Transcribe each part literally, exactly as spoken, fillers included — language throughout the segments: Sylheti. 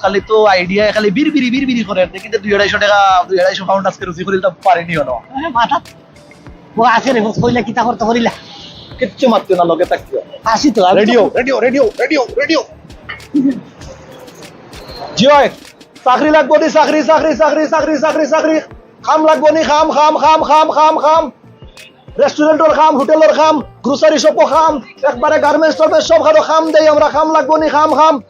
তাইলে তো আইডিয়া খালি বিড়বিড়ি বিড়বিড়ি করে, দেখি তো দুই আড়াইশো টেকা, দুই আড়াইশো পাউন্ড আজকে রুজি করিলতাম পারিনি অনো। আরে মাথা, ও আছে রে, ও কইলে কিতা করতে করিলা? কিচ্ছু মাতিও না, লগে থাকিও। আছি তো আমি। Radio, radio, radio, radio, radio. জি অয়, চাকরি লাগবো নি, চাকরি, চাকরি, চাকরি, চাকরি, চাকরি, চাকরি। কাম লাগবো নি, কাম, কাম, কাম, কাম, কাম, কাম। রেস্টুরেন্টর কাম, হোটেলর কাম, গ্রোসারি শপও কাম, একবারে গার্মেন্টস টার্মেন্টস সব খানো কাম দেই আমরা, কাম লাগবো নি, কাম, কাম।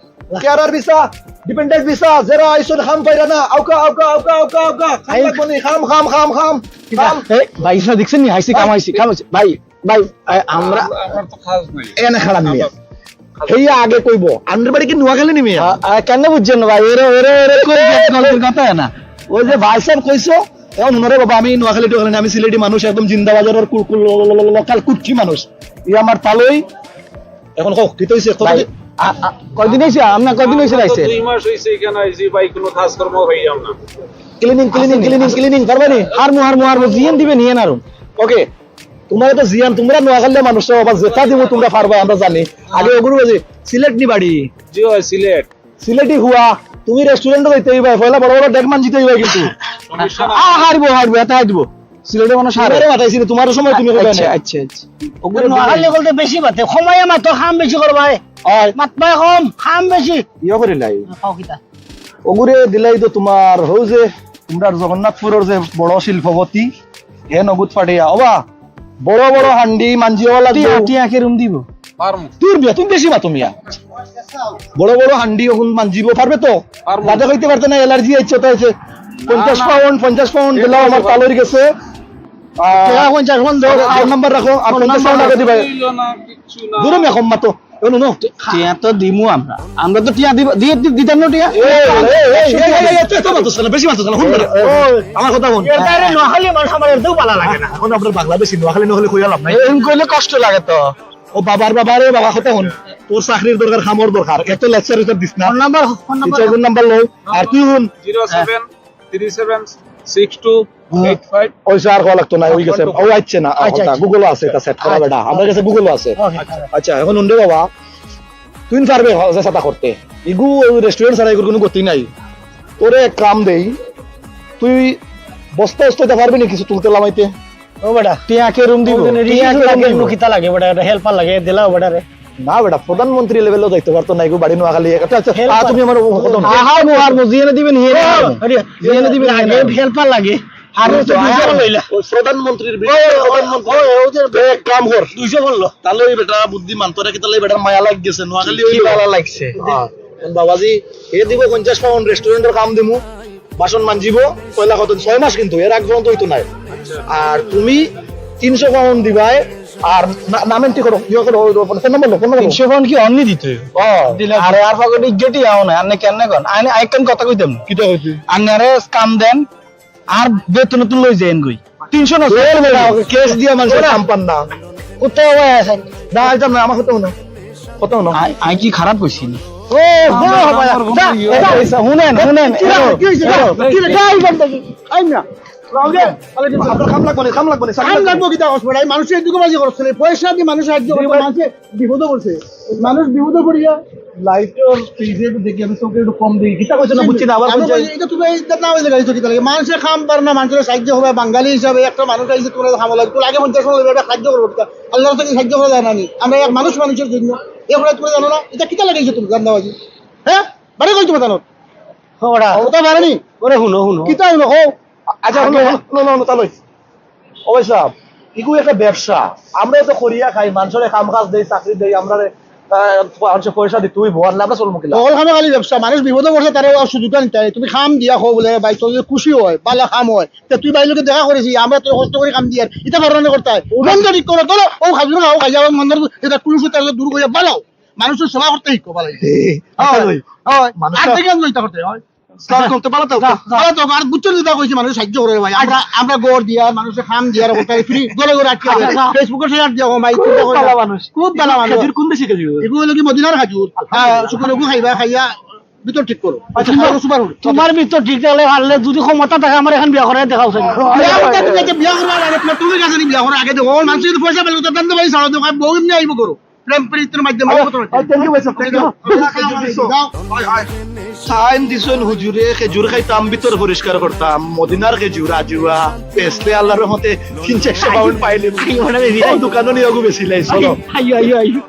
কেয়ারার ভিসা, ডিপেন্ডেন্ট ভিসা, যেরা আইছইন কাম পাইরা না, আউকা, আউকা, আউকা, আউকা, আউকা, কাম আই- লাগবো নি, কাম, কাম, কাম, কাম, কিতা? কাম। এ, ভাই, ইসা দেখছেন নি? আইছি, কাম আইছি, কাম আইছি। ভাই, ভাই, আ-, আমরা, আমরা, আমার তো কাজ নাই। এনে খারাপ নিয়ে। আমার কাজ এই আগে কইবো, আন্ডার বাড়ি কি নোয়াখালী নি মিয়া? আ, আ, কেন বুঝছেন না ভাই? এরে, এরে, এরে, কোন গল্পের কথা না? ওই যে ভাই সাহেব কইছো, এখন হুনো রে বাবা, আমি নোয়াখালী টোয়াখালী না, আমি সিলেটি মানুষ, একদম জিন্দাবাজারর কু-, কু-, লো-, লো-, লো-, লো-, লোকাল কুটকি মানুষ। ই আমার তালই। এখন কও, কিতা অইছে? কত ভাই, দি- আ, আ, কয়দিন অইছে? আপনার কয়দিন অইছে আমরা তো রাইছে? দুই মাস অইছে এখানে আইছি ভাই, কোনো কাজকর্ম হইলাম না। ক্লিনিং, ক্লিনিং, ক্লিনিং, ক্লিনিং, পারবা নি? হারমু, হারমু, হারমু, জিএন দিবে নিয়ে না আর। ওকে, তোমরা তো জিয়ান, তোমরা নোয়াখালীর মানুষ, তো আবার যেটা দিব তোমরা পারবা, আমরা জানি। আগে ওগুলো যে সিলেট নি বাড়ি? জি অয়, সিলেট। সিলেটি হুয়া, তুমি রেস্টুরেন্টে যাইতে হইবা, পয়লা বড় বড় ডেক মানজিতে হইবা কিন্তু। সমস্যা নাই। আ, হারবো, হারবো, এটা হারবো। সিলেটে মানুষ হারে। তোমারে মাতাইছি না, তোমার সময় তুমি কইবা আচ্ছা, না। আচ্ছা, আচ্ছা। ওগুলো নোয়াখালী বলতে বেশি মাতে, কমাইয়া মাতো, কাম বেশি করবায়। অয়। মাতবায় কম, কাম বেশি। ইয়ে করি লাই। খাও কিতা? ওগুরে দিলাই তো তোমার, হউ যে, তোমরার জগন্নাথপুরর যে বড় শিল্পপতি, হে নগুদ ফাটিয়া। ওবা, বড় বড় হান্ডি মানজিওয়ালা টিয়া, দিও। টিয়া কেরম দিব? পারমু। দূর বিয়া, তুমি বেশি মাতো মিয়া। বড় বড় হান্ডি অখন মানজিব পারবে তো? পারমু। দাদা কইতে পারতে না, অ্যালার্জি আইছে, তো আইছে। পঞ্চাশ না, না। পাউন্ড, পঞ্চাশ পাউন্ড দিলাও আমার তালইর গেছে। আহ, টেকা পঞ্চাশ পাউন্ড দেও। আর নাম্বার রাখো, আর ফোন পঞ্চাশ পাউন্ড নাম্বার আগে দিবা। হইল না, কিচ্ছু না। দূর মিয়া, কম মাতো। এ নুনো। টিয়া তো দিমু আমরা। আমরা তো টিয়া দিব, দিয়ে দি-, দিতাম না টিয়া। এই, এই, এই, এই, এই, এই, তুই তো মাতছ না, বেশি মাতছ না, হুন না। এই, এই। ওই, আমার কথা হুন। এর বাইরে নোয়াখালী মানুষ আমার একদম ভালো লাগে না। এখন আপনার বাংলাদেশি, নোয়াখালী, নোয়াখালী কইয়া লাভ নাই। এরকম কইলে কষ্ট লাগে তো। ও বাবার বাবা রে বাবা, কথা হুন। তোর চাকরির দরকার, কামর দরকার। এত লেকচার উচার দিস না। Phone number, phone number. Teacher phone number লও। আর তুই হুন। Zero seven three seven six two eight five. ওই স্যার, কল লাগতো না, ওই গেছে। ও আইছে না, আচ্ছা, কথা, আচ্ছা। Google আছে, এটা সেট করা আচ্ছা। বেটা। আমার কাছে Google আছে। ওকে, আচ্ছা। আচ্ছা, এখন হুন রে বাবা, তুই পারবে হ-, যে সাথে করতে। ইগু ওই রেস্টুরেন্ট ছাড়া ইগুর কোনো গতি নাই। তোরে এক কাম দেই, তুই বস্তা উস্তা দিতে পারবি না কিছু তুলতে লামাইতে? ও বেটা। টিয়া কে রুম দিব? ও, টিয়া কে রুম লাগে, দিব? নুকিতা লাগে বেটা, এটা হেল্পার লাগে, দিলাও বেটা রে। না বেটা, প্রধানমন্ত্রী লেভেলও যাইতে পারতো না, এগু বাড়ি নোয়াখালী। আচ্ছা, আচ্ছা, আ, তুমি আমার কথা হুনো। আহা, মুহার মজিয়ে দিবেন, হিয়ে ও, আরে, জিয়ে দিবেন, লাগে, হিয়ে হেল্পার লাগে। আর ও তো তো দুইশো লইলা। ও প্রধানমন্ত্রীর ও, ও, প্রধানমন্ত্রী। ও, ও, ও, যে এক কাম কর। দুইশো বললো। তাহলে ওই বেটা বুদ্ধিমান, তোরা কি তাহলে এই বেটার মায়া লাগ গেছে? নোয়াখালী কি হইলো? মায়া লাগছে? হ্যাঁ। বাবাজি, এ দিব পঞ্চাশ পাউন্ড, রেস্টুরেন্টর কাম দিমু, বাসন মানজিব, পয়লা কত, ছয় মাস কিন্তু, এর আগ পর্যন্ত হইতো নাই। আর তুমি তিনশো পাউন্ড দিবায়, আর না-, নাম এন্ট্রি করো, ইয়ে করো, ওই, ওই, ফোন নাম্বার লো, ফোন নাম্বার লো। তিনশো পাউন্ড কি অমনি দিতে হইব? ও। দিলে আরে আর ফাঁকে ডিগেটি আও না, আনে কেন কন? আনে আইকন কথা কইতাম। কিতা কইতে? আনে আরে কাম দেন, আর বেতন তো লই যাইন গই। তিনশো না, চল বেটা, ওকে ক্যাশ দিয়া মানুষের ওরা কাম পান না। কোথাও ভাই আছে? না, এটা না, আমার কথা না। কথা না। আই, আই কি খারাপ কইছি নি? ও, বড় আমার ভাই, আমার যা, যা। পয়সা, হুনেন, হুনেন, কি হইছে? কি হইছে? হ্যালো। কি রে, যাই বন্ধ কি? আই না। রাউন্ডে, তাহলে কিন্তু আপনার কাম লাগবো না, কাম লাগবো না, কাম লাগবো কিতা? মানুষের দুঃখ বাজি করছে না, পয়সা দিয়ে মানুষ সাহায্য করতে, মানুষের বিপদে পড়ছে। মানুষ বিপদে পড়িয়া লাইটর ফ্রিজে একটু দেখি, আমি চোখে একটু কম দেখি। কিতা কইছে না বুঝছি না, আবার আমি কইছে। কই, এটা তুমি এই না হইলে গাড়ি চকি তাহলে। মানুষের কাম পারে না, মানুষের সাহায্য হবে, বাঙালি হিসাবে একটা মানুষ আইছে, তোমরা হামলা, তোর আগে পঞ্চাশ জন এটা সাহায্য করবো কিতা? আল্লাহর থেকে সাহায্য করা যায় না নি? আমরা এক মানুষ মানুষের জন্য। এ করে তোমরা জানো না? এটা কিতা লাগাইছো তুমি, গান্দাবাজি? হ্যাঁ? বাড়ি কই তোমার জানো? ওটা পারেনি? ওরে হুনো, হুনো। কিতা হুনো? ও, আচ্ছা, হুনো, আগে হুনো, হুনো, হুনো, তাহলে। ও ভাই সাহেব, ইগু একটা ব্যবসা। আমরা তো করিয়া খাই, মানুষরে কাম কাজ দেই, চাকরি দেই, আমরা, আহ, মানুষে পয়সা দিতে হইব, আর না আমরা চলবো কিলা? হকল কামে খালি ব্যবসা, মানুষ বিপদে পড়ছে, তারে আর সুযোগটা নিতে হয়। তুমি কাম দিয়া কও বলে, ভাই, তোর যদি খুশি হয়, ভালা কাম হয়, তে তুই ভাই লোকে দেখা করেছি, আমরা তো কষ্ট করি কাম দিয়ার, ইটা ভালো না করতে হয়। বন্ধ ঠিক করো, ধরো, ও খাজুর খাও, খাইয়া, মন্দ, এটা কুলুস, তাহলে দূর করিয়া ভালো। মানুষের সেবা করতে শিখো, ভালো। এ, হয়, আচ্ছা, ওই, হয়। মানুষ আর তো দেখে আমরা ইটা করতে হয়। সালাম করতে পারো তো? যা, যা। পারো তো? আর বুঝছো যেটা কইছি, মানুষ সাহায্য করে ভাই। আমরা, আমরা ঘর দিয়া, মানুষের কাম দিয়া, আর কোথায় ফ্রি, ঘরে ঘরে আটকে আছে। আচ্ছা, যা। Facebook-এ শেয়ার দিয়া, ও ভাই, খুব চিন্তা করো। ভালো মানুষ। খুব ভালো মানুষ। খাজুর কোন দেশে খাজুর? এগুলো হলো কি মদিনার খাজুর। হ্যাঁ, শুকনো গু খাইবা, খাইয়া ভিতর ঠিক করো। আচ্ছা, সুপার, সুপার ফুড। তোমার ভিতর ঠিক থাকলে পারলে যদি ক্ষমতা থাকে, আমার এখন বিয়া করে দেখাও, স্যার। বিয়া করতে তুমি যে বিয়া করবার আগে তোমার, তুমি কাছে বিয়া করার আগে দেখো, ও মানুষ যদি পয়সা পেলে, তো দাম দেবে, ছাড়ো, দেখো, বউ এমনি আইবো করো। প্রেম প্রীতির মাধ্যমে আল্লাহ, মতো আল্লাহ, thank you ভাই সাহেব, thank you। যাও, যাও। টাইম দিছইন হুজুরে, খেজুর খাইতাম, ভিতর পরিষ্কার করতাম। মদিনার খেজুর আজুয়া, বেচলে আল্লাহর রহমতে তিন চারশো পাউন্ড পাইলে। আইও না, বেশি নাই। দোকানও নিয়ে বেশি লাই, চলো। আইও, আইও, আইও।